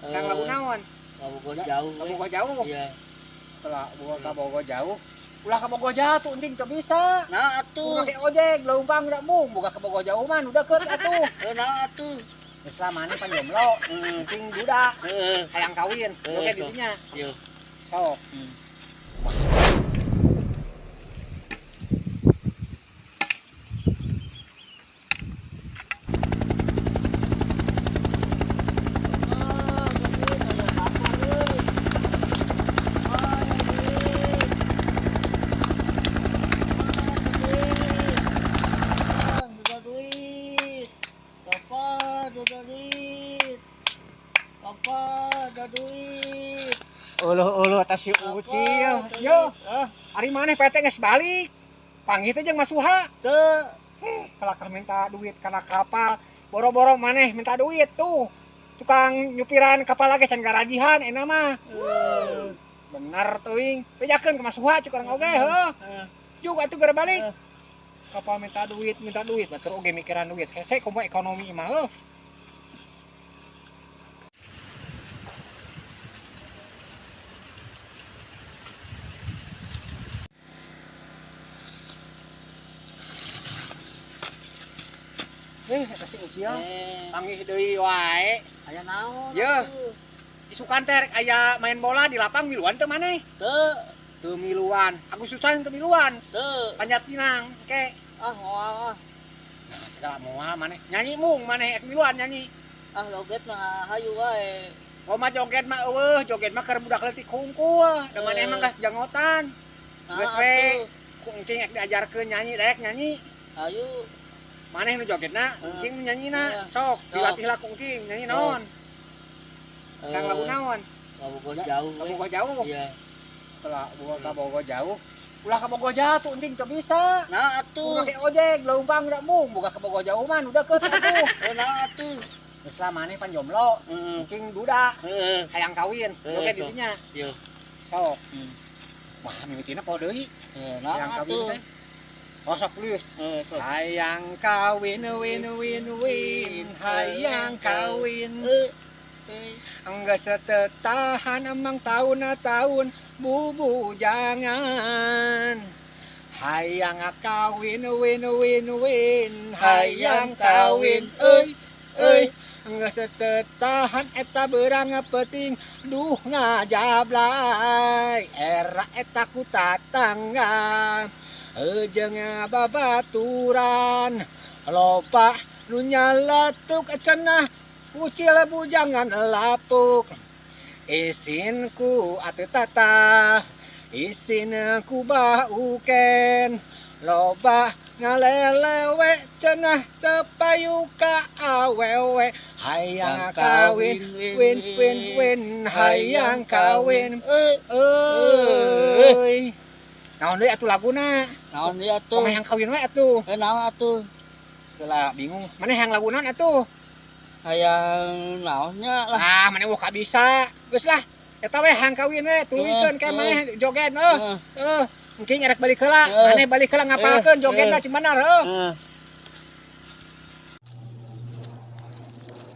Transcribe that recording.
Kang lagu naon? Ka Bogor jauh. Ka Bogor jauh. Iya. Telah bawa ka Bogor jauh. Ulah ka Bogor jauh tuh anjing teu bisa. Nah atuh. Pakai ojek, leumpang udah mung, boga ka Bogor jauh mah udah keut atuh. Nah atuh. Geus lah maneh pan jomblo, anjing duda, hayang kawin, joget Sok. Didinya. Iya. Sok. Duda duit. Papa, duda duit. Papa, duda duit. Uluh-uluh atas si Ucil. Yo, ari maneh PT geus balik. Panggih teh jeung Mas Suha. Teu. Kalakah minta duit kana kapal. Boro-boro maneh minta duit tuh. Tukang nyupiran kapal lagi can garajihan enak mah. Bener teuing. Bejakeun ka Mas Suha cek urang oge heuh. Juga atuh geura balik. Kapal minta duit, batur oge mikiran duit. Hese kumaha ekonomi mah heuh. Eta si Ucil. Panggih deui wae. Aya naon? Yeuh. Atuh? Isukan teh rek aya main bola di lapang miluan teu maneh? Teu. Teu miluan. Agustusan teu miluan. Teu. Panjat pinang ke. Ah, moal ah. Nah, segala moal maneh. Nyanyi mung maneh ek miluan nyanyi. Ah, loget mah hayu wae. Koma joget mah eueuh, joget mah keur budak leutik hungkul. Da maneh mah geus jangotan. Nah, Geus we. atuh. Ku engking ek diajarkeun nyanyi daek nyanyi. Hayu. Maneh nu jogetna, engking nu nyanyina. Sok, Sok. dilatihlah ku engking nyanyi naon. Kang lagu naon? Ka Bogor jauh. Ka Bogor jauh. Iya. Telah bawa ka Bogor jauh. Ulah ka Bogor jauh tuh anjing teu bisa. Nah atuh. Pakai ojek, leumpang udah mung, boga ka Bogor jauh mah udah keut atuh. Nah atuh. Geus lah maneh pan jomblo, engking duda, hayang kawin, joget Sok. Didinya. Iya. Sok. Wah, mimitina poho deui. Nah Hayang kawin atuh. teh. Oh, sok please. Sok. Hayang kawin win win win, hayang kawin. Enggak setetahan emang tahun tahun bubu jangan. Hayang kawin win win win, hayang kawin euy euy. Enggak setetahan eta berang peting duh ngajablay. Era eta ku tatangga jeung babaturan loba nu nyalatuk cenah kucil bujangan lapuk. Isin ku atuh tata, isin ku bauken, loba ngalelewe cenah tepayu ka awewe. Hayang kawin win win win, hayang kawin euy. Naon deui atuh laguna? Naon deui atuh? Tong hayang kawin we atuh. Naon atuh? Heula bingung. Maneh hayang lagu naon atuh? Hayang naonnya lah. Ah, maneh wah bisa. Geus lah. Eta we hayang kawin we, tuluykeun ka maneh joget heuh. Heuh, engking erek balik heula. Maneh balik heula ngapalkeun jogetna cing bener heuh.